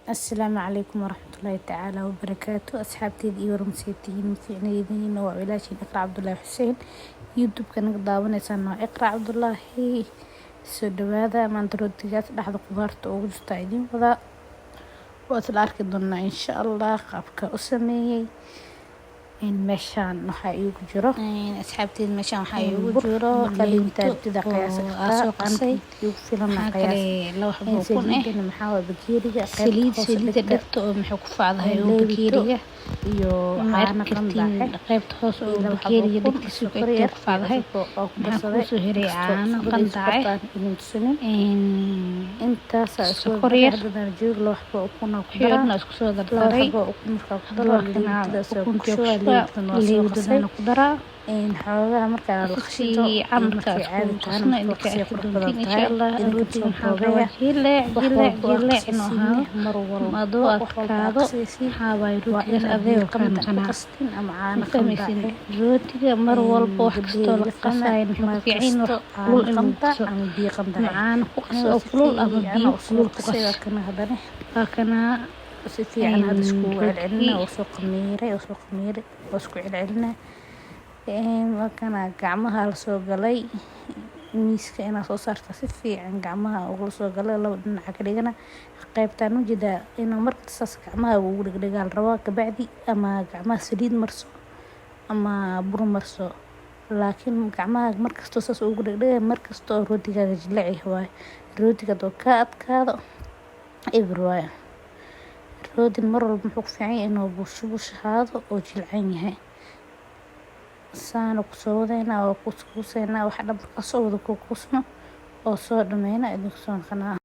Asalaamu calaykum waraxmatullaahi tacaala wabarakaatu. Asxaabteeda iyo warmaseytihiin, mafiicnaydiin? Waa walaashiin Iqra Cabdulaahi Xuseen. YouTube-ka naga daawanaysaan waa Iqra Cabdulaahi. Soo dhawaada. Maanta rootigaas dhexda qudaarta ugu jirta idiin wadaa, waa isla arki doonaa insha Allah qaabka u sameeyey. Meeshaan waxaa iigu jiro, Asxaabteed, meeshaan waxaa iigu bur jiro markaa liinto liinta qiyaasi oo kartaa aa soo qasay. Iigu filan. Maxaa qiyaas kale? Laba xabo ukun eh. Saliidana maxaa waa bakeeriga qaybta Saliid hoose saliida dhigta. Dhegta oo maxay ku facdahay oo leebito bakeeriga iyo ma caano arki kartiin. qandace Qaybta hoose iyo oo laba xabo bakeeriga ukun, dhegtiisa ku sokor egtay yar ku facdahay. iyo cusbo oo ku Maxaa darsaday. kuusoo hiray? Inkastoo Caano cusbada iyo qandace. sokorta aan idin tusinin, intaasaa isku Sokor daray. yar. Haddana joog laba xabo ukun ku Wixii oo daraa. dhan aa isku soo Laba dardaray. xabo ukun markaa ku Hadda daro, waa kana liintadaas ku ukuntii ku shubaa. shubaa. Liintan waa soo qasay. Liintadana ku daraa. Xoogaha markaa la Si qashido iyo fiican markaa markay isku caadi tahana qasno, marka idinka kasii arki qurux badan doontiin insha tahay. Allah. Idinka Rootiga soo maxaa la proobeeya. rabaa? Jileec Wax jileec walba waa jileec inuu qasaysiin ahaado mar walba. adoo Wax walba aa adkaado. qasaysiin Maxaa waaye waa rootigaas inaad adeeg biyo kaa qandac ku noqonaa. qastin ama Ma caano fahmaysin? qandace. Rootiga mar walba wax kastoo la Gabdhahayga fahma, qasaayo muxuu ku mar fiican yahay kasto wax kulul caano in lagu qandac qaso. ama biyo qandace. Ama caano ku qaso Aniga oo si kulul ama fiican biyo u soo kulul ku qasay. qas. Waa kana haddana Waa kana si fiican hadda iskugu celcelina rootigii. oo soo qamiiray oo soo qamiiray oo isku celcelina. Waa kana gacmaha la soo galay miiska inaa soo saarta, si fiican gacmaha ugula soo galay. Laba dhinaca ka dhigana qaybtaan ujeedaa inuu markasta saas gacmaha ugu dhegdhegaa la rabaa. Kabacdi ama gacmaha saliid marso ama bur marso, laakiin gacmaha markastoo saas ugu dhegdhegay, markasta oo rootigaaga jileeci waaye. Rootiga haduu ka adkaado, eber waaye. Rootin mar walba muxuu ku fiican yahay? Inuu bush bush ahaado oo jilcan yahay. Saana kusoo wadeynaa oo kuskuuseynaa. Waxa dhan markaa soo wada kukusno oo soo dhameyna, idinku soo noqonaa.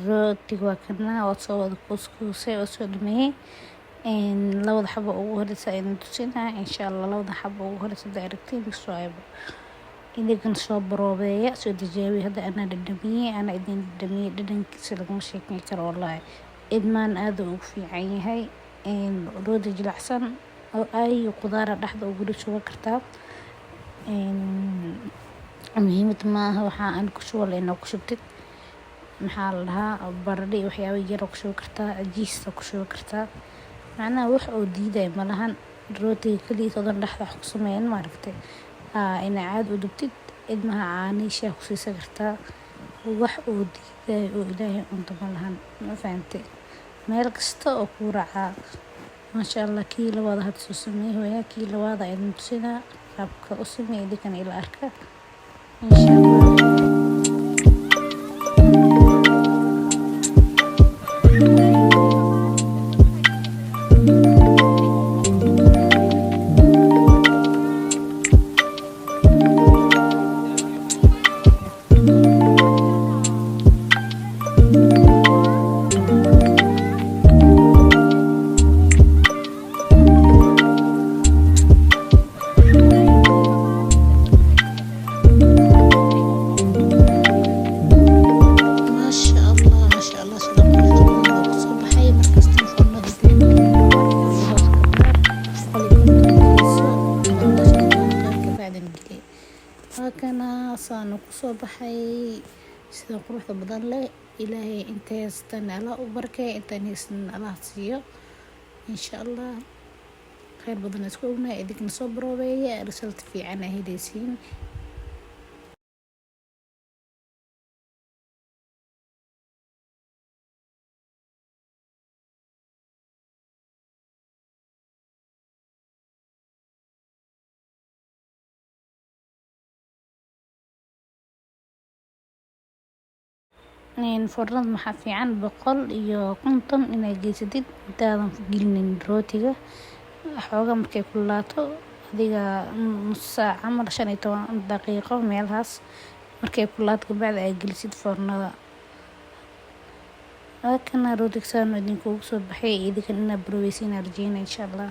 Rootiga waa kana, waa soo wada kuskuusay oo soo dhameeyay. Labada xabo ugu horeysa idin tusinaa insha Allah. Labada xabo ugu horeysa hadda aragtiin soo idinkana soo baroobeeya, soo tijaabiya. Hadda anaa dhadhamiyey, anaa idin dhadhamiyey. Dhadhankiisa lagama sheekeyn karo wallaahi. Idmaan aad uu ugu fiican yahay. Rooti jilicsan oo ay qudaara dhexda ugu shuban kartaa. Muhiimad maaha waxaa aan ku shuban inaa ku shubtid. Maxaa la dhahaa, baradho iyo waxyaabo yar oo ku shuban kartaa, jiista ku shuban kartaa. Macnaha wax oo diiday malahan. Rootiga kaligiis odan dhexda wax ku sameeyan, maaragtay, inaa caadi u dubtid, ilmaha caanihi shaah ku siisan kartaa. Wax uu diiday oo Ilaahay unta malahan. Ma fahantay? Meel kasta oo kuu raacaa, maasha Allah. Kii labaad hadda soo sameeyay hooya, kii labaad aa idin tusinaa qaabka u sameeyay. Idinkana ila arka insha Allah. Maasha Allah, maasha Allah, sida quruxda badan oo kusoo baxay. Markasta foornada hoos ka daar, 150 geliso, 15 daqiiqo kabacdina geli. Waa kana saana kusoo baxay sida quruxda badan leh. Ilaahay intay haystaan Allah u barkeeyo, intaan haysanin Allah siiyo insha Allah. Khayr badan isku ognahay. Idinkana soo baroobeeya, result fiican aa heleysiin. Foornada maxaa fiican 150 inaad geysatid intaadan gelinin rootiga. Xoogaa markay kululaato, adiga nus saac camal, 15 daqiiqo meelahaas markay kululaato, kabacdi aad gelisid foornada. Waa kana rootiga saan idinkugu soo baxay. Idinkana inaad baroweysiin aan rajeynaya insha Allah.